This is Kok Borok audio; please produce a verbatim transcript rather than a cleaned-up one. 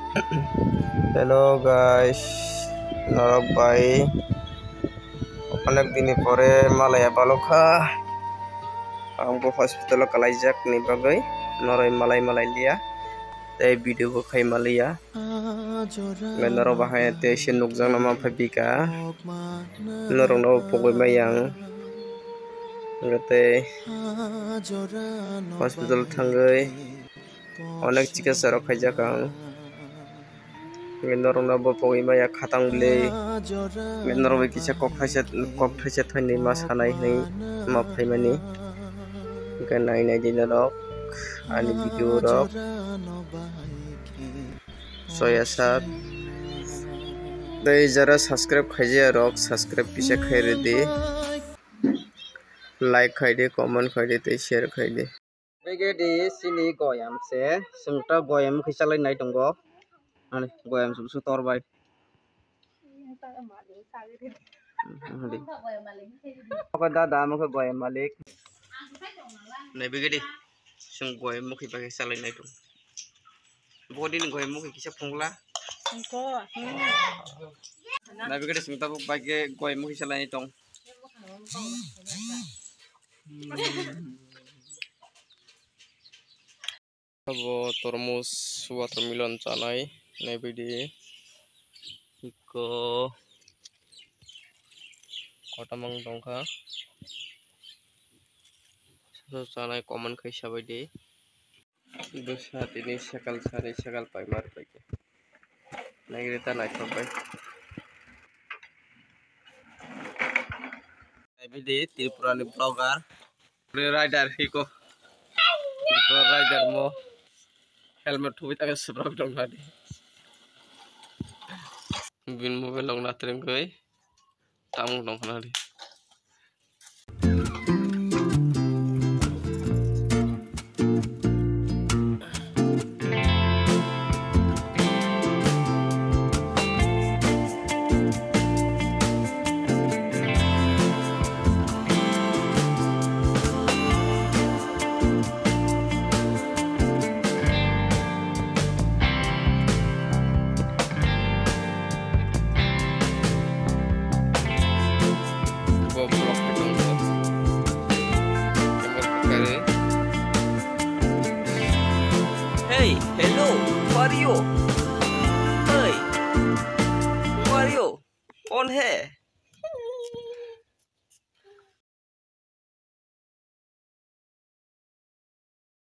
Hello guys, norok bai onek dini pore malaya balokha. Ang bo hospital o kalaijak ni bagwi noroi malai malai liya, tei video bo khai maliya. Norok bahai tei se nukjakno ma phai bika, norokno pogwi maya ang tei hospital thangwi onek chikitsa rok khaijak ang. Norokno bo pogwi maya khatang bwlwi. Norok bai kisa kok thaisa, kok thaisa thainwi ma sanai hwnwi ma phaimani. Hwnkhe nai nai di norok ani video rok. Soya sak. Tei jara subscribe khaijaya rok, subscribe kisa khai rwdi. Like khaidi, comment khaidi tei share khaidi. Begedi sini goyam se, sengta goyam kisa lai nai tongo. Ani goyam su, su tor bai. Oke dada, oke goyam malik. Nai begedi, seng goyam mukhi bai kisa lai nai tongo. Body ni goyam mukhi kisa phungla. Nai begedi seng tabuk bai goyam mukhi kisa lai nai tongo. Abo tormos, watermelon chanai, naibaidi iko kotamang tongkha. Chanai comment khai sabaidi. Bwsa tini sekal sari sekal paimar paikha. Naigri ta naithok bai. Naibidi Tripura ni vlogger. Rider hiko. Tripura rider mo. Helmet thubi tange subrok dong nadi. Bin mobile long natreng koi. Tamung dong nadi. Bo block khe tongo. Abo kare. Hey, hello, who are you? Hey, who are you? कौन है?